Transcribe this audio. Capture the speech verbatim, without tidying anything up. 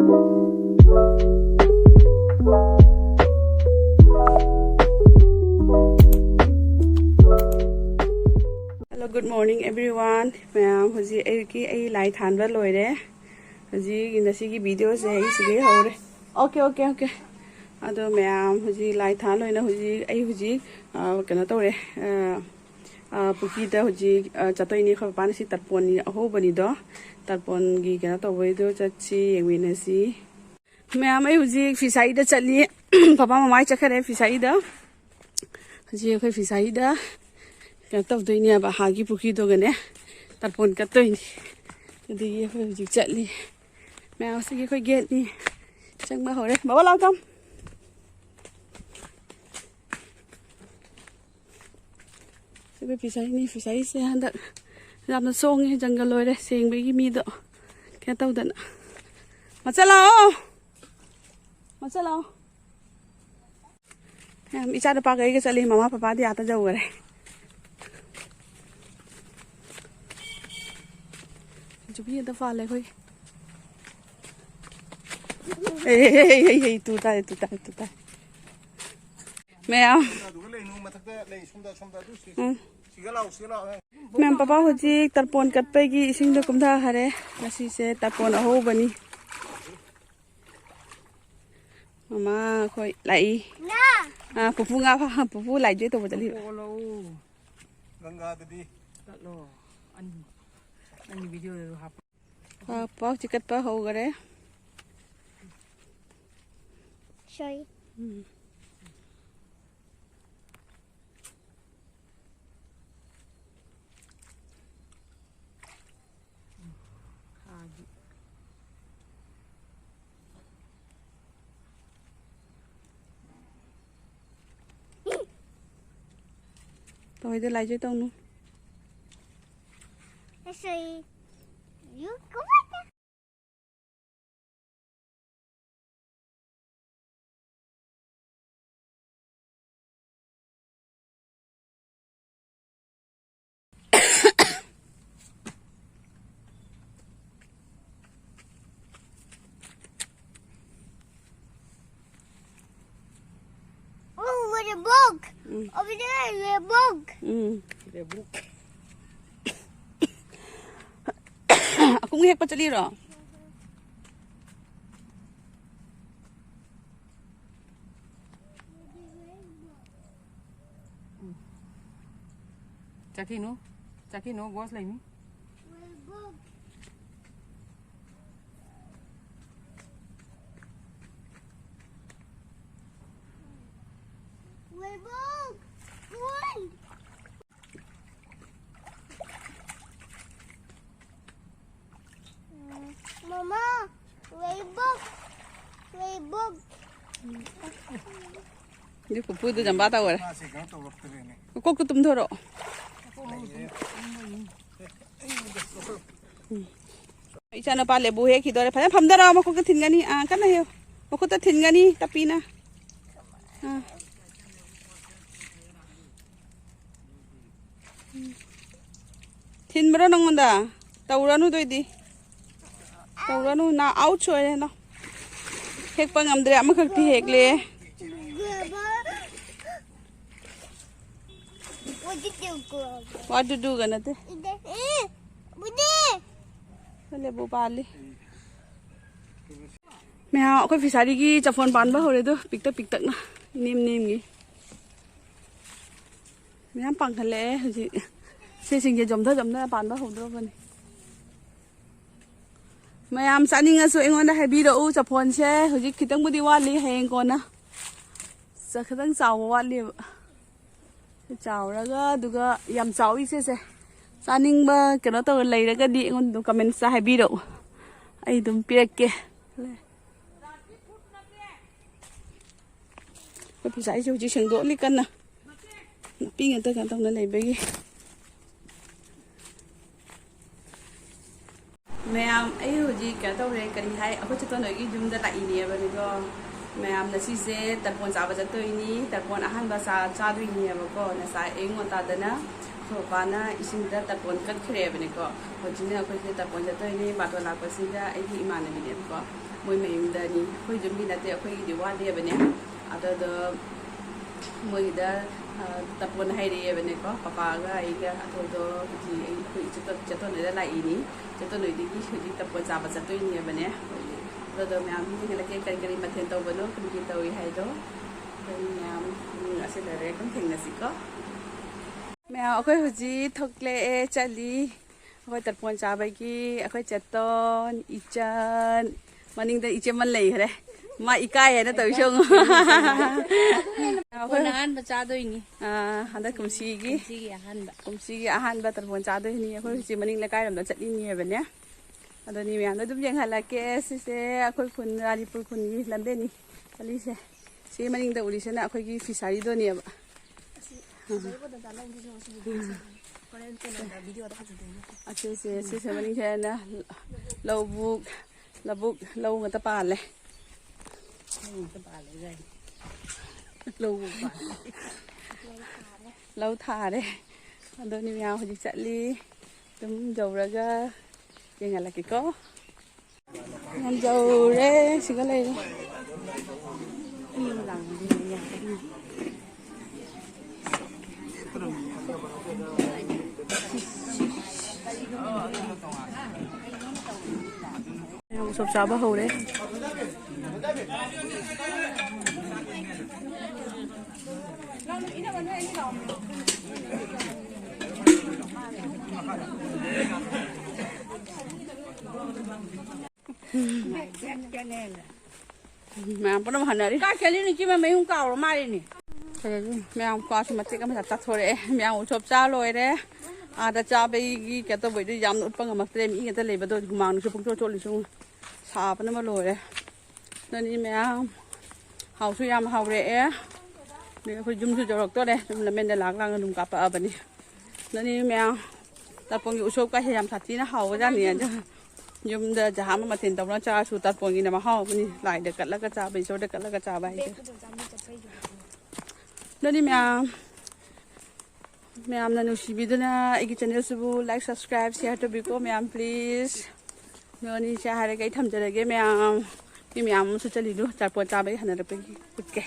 Hello, good morning everyone. ꯃꯌꯥꯝ, ꯍꯧꯖꯤꯛ ꯑꯌꯨꯛꯀꯤ ꯑꯩ ꯂꯥꯏ ꯊꯥꯟꯕ ꯂꯣꯏꯔꯦ꯫ ꯍꯧꯖꯤꯛ ꯉꯁꯤꯒꯤ ꯚꯤꯗꯤꯑꯣꯁꯦ ꯑꯩ ꯁꯤꯗꯩ ꯍꯧꯔꯦ꯫ Okay, okay, okay. ꯑꯗꯣ ꯃꯌꯥꯝ, ꯍꯧꯖꯤꯛ ꯂꯥꯏ ꯊꯥꯟ ꯂꯣꯏꯅ ꯍꯧꯖꯤꯛ ꯑꯩ ꯍꯧꯖꯤꯛ, ꯑ, ꯀꯩꯅꯣ ꯇꯧꯔꯦ꯫ ꯑ, ꯑ, ꯄꯨꯈ꯭ꯔꯤꯗ ꯍꯧꯖꯤꯛ, ꯑ, ꯆꯠꯇꯣꯏꯅꯤ꯫ ꯑꯩꯈꯣꯏ ꯄꯄꯥꯅ ꯁꯤ ꯇꯔꯄꯣꯟ ꯑꯍꯧꯕꯅꯤꯗꯣ, ꯇꯔꯄꯣꯟꯒꯤ ꯀꯩꯅꯣ ꯇꯧꯕꯩꯗꯣ ꯆꯠꯁꯤ, ꯌꯦꯡꯃꯤꯟꯅꯁꯤ꯫ ꯃꯌꯥꯝ, ꯑꯩ ꯍꯧꯖꯤꯛ ꯐꯤꯁꯥꯔꯤꯗ ꯆꯠꯂꯤ꯫ ꯄꯄꯥ ꯃꯃꯥ ꯍꯣꯏ ꯆꯠꯈ꯭ꯔꯦ ꯐꯤꯁꯥꯔꯤꯗ꯫ ꯍꯧꯖꯤꯛ ꯑꯩꯈꯣꯏ ꯐꯤꯁꯥꯔꯤꯗ ꯀꯩꯅꯣ ꯇꯧꯗꯣꯏꯅꯦꯕ, ꯍꯥꯒꯤ ꯄꯨꯈ꯭ꯔꯤꯗꯨꯒꯅꯦ ꯇꯔꯄꯣꯟ ꯀꯠꯇꯣꯏꯅꯤ꯫ ꯑꯗꯨꯒꯤ ꯑꯩꯈꯣꯏ ꯍꯧꯖꯤꯛ ꯆꯠꯂꯤ꯫ ꯃꯌꯥꯝ, ꯁꯤꯒꯤ ꯑꯩꯈꯣꯏ ꯒꯦꯠꯅꯤ꯫ ꯆꯪꯕ ꯍꯧꯔꯦ꯫ ꯕꯕꯥ, ꯂꯥꯎ ꯇꯝ꯫ ꯁꯤꯕꯨ ꯐꯤꯁꯥꯔꯤꯅꯤ꯫ ꯐꯤꯁꯥꯔꯤꯁꯦ ꯍꯟꯗꯛ ꯌꯥꯝꯅ ꯆꯣꯡꯉꯦ, ꯖꯪꯒꯜ ꯑꯣꯏꯔꯦ, ꯁꯦꯡꯕꯒꯤ ꯃꯤꯗꯣ ꯀꯩꯅꯣ ꯇꯧꯗꯅ꯫ ꯃꯆꯥ ꯂꯥꯛꯑꯣ, ꯃꯆꯥ ꯂꯥꯛꯑꯣ꯫ ꯌꯥꯝ, ꯏꯆꯥ ꯅꯨꯄꯥꯒ ꯑꯩꯒ ꯆꯠꯂꯤ, ꯃꯃꯥ ꯄꯄꯥꯗꯤ ꯑꯥꯗ ꯌꯧꯈꯔꯦ꯫ ꯌꯨꯕꯤ ꯑꯗ ꯄꯥꯜꯂꯦ ꯑꯩꯈꯣꯏ꯫ ꯑꯦ, ꯍꯦ, ꯍꯦ, ꯍꯦ, ꯍꯦ, ꯇꯨ ꯇꯥꯔꯦ, ꯇꯨ ꯇꯥꯔꯦ, ꯇꯨ ꯇꯥꯔꯦ꯫ ꯃꯌꯥꯝ꯫ ꯑꯗꯨꯒ ꯂꯩꯅꯨ, ꯃꯊꯛꯇ ꯂꯩ, ꯁꯣꯝꯗ, ꯁꯣꯝꯗ ꯑꯗꯨ ꯁꯤ-, ꯎꯝ꯫ ꯁꯤꯒ ꯂꯥꯛꯑꯣ, ꯁꯤꯒ ꯂꯥꯛꯑꯣ꯫ ꯃꯌꯥꯝ, ꯄꯄꯥ ꯍꯧꯖꯤꯛ ꯇꯔꯄꯣꯟ ꯀꯠꯄꯒꯤ ꯏꯁꯤꯡꯗ ꯀꯨꯝꯊꯈꯔꯦ꯫ ꯉꯁꯤꯁꯦ ꯇꯔꯄꯣꯟ ꯑꯍꯧꯕꯅꯤ꯫ ꯃꯃꯥ ꯑꯩꯈꯣꯏ ꯂꯥꯛꯏ꯫ ꯉꯥ꯫ ꯑꯥ, ꯄꯨꯄꯨ ꯉꯥ ꯐꯥ-, ꯄꯨꯄꯨ ꯂꯥꯏꯖꯦ ꯇꯧꯕ ꯆꯠꯂꯤꯕ꯫ ꯄꯨꯄꯨ ꯂꯧ꯫ ꯒꯪꯒꯥꯗꯗꯤ꯫ ꯆꯠꯂꯣ꯫ ꯑꯅꯤ, ꯑꯅꯤ ꯚꯤꯗꯤꯑꯣꯗꯁꯨ ꯍꯥꯞꯄꯣ꯫ ꯑꯥ, ꯄꯥꯎ ꯆꯤꯀꯠꯄ ꯍꯧꯈꯔꯦ꯫ ꯁꯣꯏ꯫ ꯎꯝ꯫ ꯈꯥꯒꯤ꯫ ꯇꯧꯍꯩꯗꯦ, ꯂꯥꯏꯖꯦ ꯇꯧꯅꯨ꯫ ꯑꯁꯣꯏ꯫ ꯌꯨ ꯀꯃꯥꯏꯅ? Book. Um. Over there, the book. Um. The book. ꯑꯀꯨꯝ ꯍꯦꯛꯄ ꯆꯠꯂꯤꯔꯣ? ꯆꯠꯈꯤꯅꯨ, ꯆꯠꯈꯤꯅꯨ, ꯒꯣꯁ ꯂꯩꯅꯤ꯫ Rainbow! One! Mama, rainbow! Rainbow! ꯑꯗꯨ ꯄꯨꯄꯨꯗꯨ ꯖꯝꯕꯥ ꯇꯧꯈꯔꯦ꯫ ꯃꯥꯁꯦ ꯀꯩꯅꯣ ꯇꯧꯔꯛꯇ꯭ꯔꯦꯅꯦ꯫ ꯀꯣꯛꯇ ꯇꯨꯝꯊꯣꯔꯛꯑꯣ꯫ ꯂꯩꯌꯦ꯫ ꯏꯆꯥꯅꯨꯄꯥ ꯂꯦꯕꯨ ꯍꯦꯛꯈꯤꯗꯣꯔꯦ꯫ ꯐꯖꯅ ꯐꯝꯊꯔꯛꯑꯣ, ꯃꯈꯨꯠꯇ ꯊꯤꯟꯒꯅꯤ꯫ ꯑꯥ, ꯀꯟꯅ ꯍꯦꯛꯑꯣ꯫ ꯃꯈꯨꯠꯇ ꯊꯤꯟꯒꯅꯤ, ꯇꯞꯄꯤꯅ꯫ ꯑꯥ꯫ ꯊꯤꯟꯕ꯭ꯔꯣ ꯅꯪꯉꯣꯟꯗ? ꯇꯧꯔꯅꯨ ꯑꯗꯨꯏꯗꯤ꯫ ꯇꯧꯔꯅꯨ, ꯅꯥ ꯑꯥꯎꯠꯁ ꯑꯣꯏꯔꯦ ꯅꯪ꯫ ꯍꯦꯛꯄ ꯉꯝꯗ꯭ꯔꯦ, ꯑꯃꯈꯛꯇꯤ ꯍꯦꯛꯂꯦ꯫ What did you grab? What to do ꯒ ꯅꯠꯇꯦ꯫ ꯏꯗꯦ꯫ ꯑꯦ, ꯕꯨꯗꯤ꯫ ꯂꯦꯕꯨ ꯄꯥꯜꯂꯤ꯫ ꯃꯌꯥꯝ ꯑꯩꯈꯣꯏ ꯐꯤꯁꯥꯔꯤꯒꯤ ꯆꯐꯣꯟ ꯄꯥꯟꯕ ꯍꯧꯔꯦ ꯑꯗꯣ, ꯄꯤꯛꯇꯛ ꯄꯤꯛꯇꯛꯅ, ꯅꯦꯝ ꯅꯦꯝꯒꯤ꯫ ꯃꯌꯥꯝ ꯄꯥꯟꯈꯠꯂꯛꯑꯦ ꯍꯧꯖꯤꯛ꯫ ꯁꯤꯁꯤꯡꯁꯦ ꯖꯣꯝꯊ ꯖꯣꯝꯊ ꯄꯥꯟꯕ ꯍꯧꯗ꯭ꯔꯣꯕꯅꯤ꯫ ꯃꯌꯥꯝ ꯆꯥꯅꯤꯡꯉꯁꯨ ꯑꯩꯉꯣꯟꯗ ꯍꯥꯏꯕꯤꯔꯛꯎ꯫ ꯆꯐꯣꯟꯁꯦ ꯍꯧꯖꯤꯛ ꯈꯤꯇꯪꯕꯨꯗꯤ ꯋꯥꯠꯂꯤ, ꯍꯌꯦꯡ ꯀꯣꯟꯅ꯫ ꯆ-, ꯈꯤꯇꯪ ꯆꯥꯎꯕ ꯋꯥꯠꯂꯤꯕ꯫ ꯆꯥꯎꯔꯒ, ꯑꯗꯨꯒ ꯌꯥꯝ ꯆꯥꯎꯋꯤ ꯏꯆꯦꯁꯦ꯫ ꯆꯥꯅꯤꯡꯕ ꯀꯩꯅꯣ ꯇꯧꯔ ꯂꯩꯔꯒꯗꯤ ꯑꯩꯉꯣꯟꯗ ꯑꯗꯨꯝ ꯀꯃꯦꯟꯁꯇ ꯍꯥꯏꯕꯤꯔꯛꯎ, ꯑꯩ ꯑꯗꯨꯝ ꯄꯤꯔꯛꯀꯦ꯫ ꯑꯩꯈꯣꯏ ꯐꯤꯁꯥꯏꯁꯦ ꯍꯧꯖꯤꯛ ꯁꯦꯡꯗꯣꯛꯂꯤ ꯀꯟꯅ꯫ ꯅꯥꯄꯤ ꯉꯥꯛꯇ ꯀꯩꯅꯣ ꯇꯧꯅ ꯂꯩꯕꯒꯤ꯫ ꯃꯌꯥꯝ, ꯑꯩ ꯍꯧꯖꯤꯛ ꯀꯩꯅꯣ ꯇꯧꯔꯦ, ꯀꯔꯤ ꯍꯥꯏ, ꯑꯩꯈꯣꯏ ꯆꯦꯇꯣꯟ ꯍꯣꯏꯒꯤ ꯌꯨꯝꯗ ꯂꯥꯛꯏꯅꯦꯕꯅꯤꯀꯣ꯫ ꯃꯌꯥꯝ, ꯉꯁꯤꯁꯦ ꯇꯔꯄꯣꯟ ꯆꯥꯕ ꯆꯠꯇꯣꯏꯅꯤ, ꯇꯔꯄꯣꯟ ꯑꯍꯥꯟꯕ ꯆꯥ-, ꯆꯥꯗꯣꯏꯅꯦꯕꯀꯣ꯫ ꯉꯁꯥꯏ ꯑꯌꯨꯛ ꯉꯟꯇꯥꯗꯅ ꯑꯩꯈꯣꯏ ꯄꯥꯄꯥꯅ ꯏꯁꯤꯡꯗ ꯇꯔꯄꯣꯟ ꯀꯠꯈ꯭ꯔꯦꯕꯅꯤꯀꯣ꯫ ꯍꯧꯖꯤꯛꯅ ꯑꯩꯈꯣꯏꯁꯦ ꯇꯔꯄꯣꯟ ꯆꯠꯇꯣꯏꯅꯤ꯫ ꯕꯥꯇꯣꯟ ꯂꯥꯛꯄꯁꯤꯗ ꯑꯩꯒꯤ ꯏꯃꯥꯟꯅꯕꯤꯅꯦꯕꯀꯣ, ꯃꯣꯏ ꯃꯌꯨꯝꯗꯅꯤ, ꯑꯩꯈꯣꯏ ꯌꯨꯝꯒꯤ ꯅꯠꯇꯦ, ꯑꯩꯈꯣꯏꯒꯤꯗꯤ ꯋꯥꯠꯂꯤꯕꯅꯦ꯫ ꯑꯗꯨꯗꯣ ꯃꯣꯏꯒꯤꯗ, ꯑ, ꯇꯔꯄꯣꯟ ꯍꯩꯔꯛꯑꯦꯕꯅꯦꯀꯣ꯫ ꯄꯄꯥꯒ ꯑꯩꯒ ꯑꯊꯣꯏꯗꯣ ꯍꯧꯖꯤꯛ ꯑꯩ, ꯑꯩꯈꯣꯏ ꯏꯆꯦ ꯇꯣ-, ꯏꯆꯦ ꯇꯣꯟ ꯍꯣꯏꯗ ꯂꯥꯛꯏꯅꯤ꯫ ꯏꯆꯦ ꯇꯣꯟ ꯍꯣꯏꯗꯒꯤ ꯍꯧꯖꯤꯛ ꯇꯔꯄꯣꯟ ꯆꯥꯕ ꯆꯠꯇꯣꯏꯅꯦꯕꯅꯦ꯫ ꯑꯗꯣ ꯃꯌꯥꯝ ꯌꯦꯡꯍꯜꯂꯛꯀꯦ ꯀꯔꯤ ꯀꯔꯤ ꯃꯊꯦꯜ ꯇꯧꯕꯅꯣ, ꯀꯔꯤ ꯀꯔꯤ ꯇꯧꯏ ꯍꯥꯏꯗꯣ꯫ ꯑꯗꯨ ꯃꯌꯥꯝ, ꯎꯝ, ꯑꯁꯤ ꯂꯣꯏꯔꯒ ꯑꯗꯨꯝ ꯊꯦꯡꯅꯁꯤꯀꯣ꯫ ꯃꯌꯥꯝ ꯑꯩꯈꯣꯏ ꯍꯧꯖꯤꯛ ꯊꯣꯛꯂꯛꯑꯦ, ꯆꯠꯂꯤ꯫ ꯑꯩꯈꯣꯏ ꯇꯔꯄꯣꯟ ꯆꯥꯕꯒꯤ ꯑꯩꯈꯣꯏ ꯆꯦꯇꯣꯟ, ꯏꯆꯟ, ꯃꯅꯤꯡꯗ ꯏꯆꯦ ꯑꯃ ꯂꯩꯈ꯭ꯔꯦ꯫ ꯃꯥ ꯏꯀꯥꯏ ꯍꯥꯏꯅ ꯇꯧꯔꯤꯁꯦ ꯌꯦꯡꯉꯨ꯫ ꯑꯩꯈꯣꯏ ꯀꯣꯟꯅ ꯑꯍꯥꯟꯕ ꯆꯥꯗꯣꯏꯅꯤ꯫ ꯑꯥ, ꯍꯟꯗꯛ ꯀꯨꯝꯁꯤꯒꯤ, ꯀꯨꯝꯁꯤꯒꯤ ꯑꯍꯥꯟꯕ꯫ ꯀꯨꯝꯁꯤꯒꯤ ꯑꯍꯥꯟꯕ ꯇꯔꯄꯣꯟ ꯆꯥꯗꯣꯏꯅꯤ꯫ ꯑꯩꯈꯣꯏ ꯍꯧꯖꯤꯛ ꯃꯅꯤꯡ ꯂꯩꯀꯥꯏꯔꯣꯝꯗ ꯆꯠꯂꯤꯅꯦꯕꯅꯦ꯫ ꯑꯗꯨꯅꯤ ꯃꯌꯥꯝꯗꯣ ꯑꯗꯨꯝ ꯌꯦꯡꯍꯜꯂꯛꯀꯦ꯫ ꯁꯤꯁꯦ ꯑꯩꯈꯣꯏ ꯈꯨꯟ, ꯔꯥꯅꯤꯄꯨꯔ ꯈꯨꯟꯒꯤ ꯂꯝꯕꯦꯟꯅꯤ ꯆꯠꯂꯤꯁꯦ꯫ ꯁꯤ ꯃꯅꯤꯡꯗ ꯎꯔꯤꯁꯤꯅ ꯑꯩꯈꯣꯏꯒꯤ ꯐꯤꯁꯥꯔꯤꯗꯣꯅꯦꯕ꯫ ꯍꯣꯔꯦꯟ ꯀꯩꯅꯣꯗ ꯚꯤꯗꯤꯑꯣꯗ ꯐꯖꯗꯣꯏꯅꯦ꯫ ꯑꯁꯤꯁꯦ, ꯁꯤꯁꯦ ꯃꯅꯤꯡꯁꯤꯅ ꯂꯧꯕꯨꯛ, ꯂꯧꯕꯨꯛ, ꯂꯧ ꯉꯥꯛꯇ ꯄꯥꯜꯂꯦ꯫ ꯂꯧ ꯉꯥꯛꯇ ꯄꯥꯜꯂꯦ ꯀꯥꯏ꯫ ꯂꯧꯕꯨꯛ ꯄꯥꯜꯂꯦ꯫ ꯂꯧ ꯊꯥꯔꯦ꯫ ꯑꯗꯨꯅꯤ ꯃꯌꯥꯝ ꯍꯧꯖꯤꯛ ꯆꯠꯂꯤ꯫ ꯑꯗꯨꯝ ꯌꯧꯔꯒ ꯌꯦꯡꯍꯜꯂꯛꯀꯦꯀꯣ꯫ ꯌꯥꯝ ꯌꯧꯔꯦ, ꯁꯤꯒ ꯂꯩꯔꯦ꯫ ꯃꯌꯥꯝ ꯎꯁꯣꯞ ꯆꯥꯕ ꯍꯧꯔꯦ꯫ ꯃꯌꯥꯝ ꯄꯨꯝꯅꯃꯛ ꯍꯟꯅꯔꯤ꯫ ꯀꯥꯏ ꯆꯠꯂꯤꯅꯣ? ꯏꯆꯦ ꯃꯌꯨꯝ ꯀꯥꯎꯔ ꯃꯥꯜꯂꯤꯅꯦ꯫ ꯃꯌꯥꯝ ꯀ꯭ꯋꯥꯁꯨ ꯃꯇꯦꯛ ꯑꯃ ꯆꯥꯊꯣꯔꯛꯑꯦ꯫ ꯃꯌꯥꯝ ꯎꯁꯣꯞ ꯆꯥ ꯂꯣꯏꯔꯦ꯫ ꯑꯥꯗ ꯆꯥꯕꯒꯤ ꯀꯩꯅꯣ ꯇꯧꯕꯩꯗꯨ ꯌꯥꯝꯅ ꯎꯠꯄ ꯉꯝꯃꯛꯇ꯭ꯔꯦ꯫ ꯃꯤ ꯉꯥꯛꯇ ꯂꯩꯕꯗꯣ ꯍꯨꯃꯥꯡꯅꯁꯨ ꯄꯨꯡꯆꯣꯠ ꯆꯣꯠꯂꯤꯁꯨ꯫ ꯁꯥꯕꯅ ꯑꯃ ꯂꯣꯏꯔꯦ꯫ ꯑꯗꯨꯅꯤ ꯃꯌꯥꯝ ꯍꯥꯎꯁꯨ ꯌꯥꯝ ꯍꯥꯎꯔꯛꯑꯦ꯫ ꯑꯗꯩ ꯑꯩꯈꯣꯏ ꯌꯨꯝꯁꯨ ꯌꯧꯔꯛꯇꯣꯔꯦ꯫ ꯌꯨꯝ ꯂꯝꯕꯦꯟꯗ ꯂꯥꯛ ꯂꯥꯛꯅ ꯑꯗꯨꯝ ꯀꯥꯞꯄꯛꯑꯕꯅꯤ꯫ ꯑꯗꯨꯅꯤ ꯃꯌꯥꯝ ꯇꯔꯄꯣꯟꯒꯤ ꯎꯁꯣꯞꯀꯁꯦ ꯌꯥꯝ ꯁꯥꯊꯤꯅ ꯍꯥꯎꯕꯖꯥꯠꯅꯤ꯫ ꯑꯗꯣ ꯌꯨꯝꯗ ꯖꯍꯥ ꯑꯃ ꯃꯊꯦꯜ ꯇꯧꯅ ꯆꯥꯔꯁꯨ ꯇꯔꯄꯣꯟꯒꯤꯅ ꯃꯍꯥꯎ ꯑꯃꯅꯤ꯫ ꯂꯥꯏꯗ ꯀꯠꯂꯒ ꯆꯥꯕ, ꯏꯁꯣꯔꯗ ꯀꯠꯂꯒ ꯆꯥꯕ ꯍꯥꯏꯁꯦ꯫ ꯑꯗꯨꯅꯤ ꯃꯌꯥꯝ, ꯃꯌꯥꯝꯅ ꯅꯨꯡꯁꯤꯕꯤꯗꯨꯅ ꯑꯩꯒꯤ ꯆꯦꯅꯦꯜꯁꯤꯕꯨ like, subscribe, share ꯇꯧꯕꯤꯀꯣ ꯃꯌꯥꯝ, please꯫ ꯑꯗꯨꯅꯤ ꯁꯤ ꯍꯥꯏꯔꯒ ꯑꯩ ꯊꯝꯖꯔꯒꯦ ꯃꯌꯥꯝ꯫ ꯃꯤ ꯃꯌꯥꯝ ꯑꯃꯁꯨ ꯆꯠꯂꯤꯗꯨ ꯇꯔꯄꯣꯟ ꯆꯥꯕꯒꯤ ꯍꯟꯅꯔꯛꯄꯒꯤ ꯎꯠꯀꯦ꯫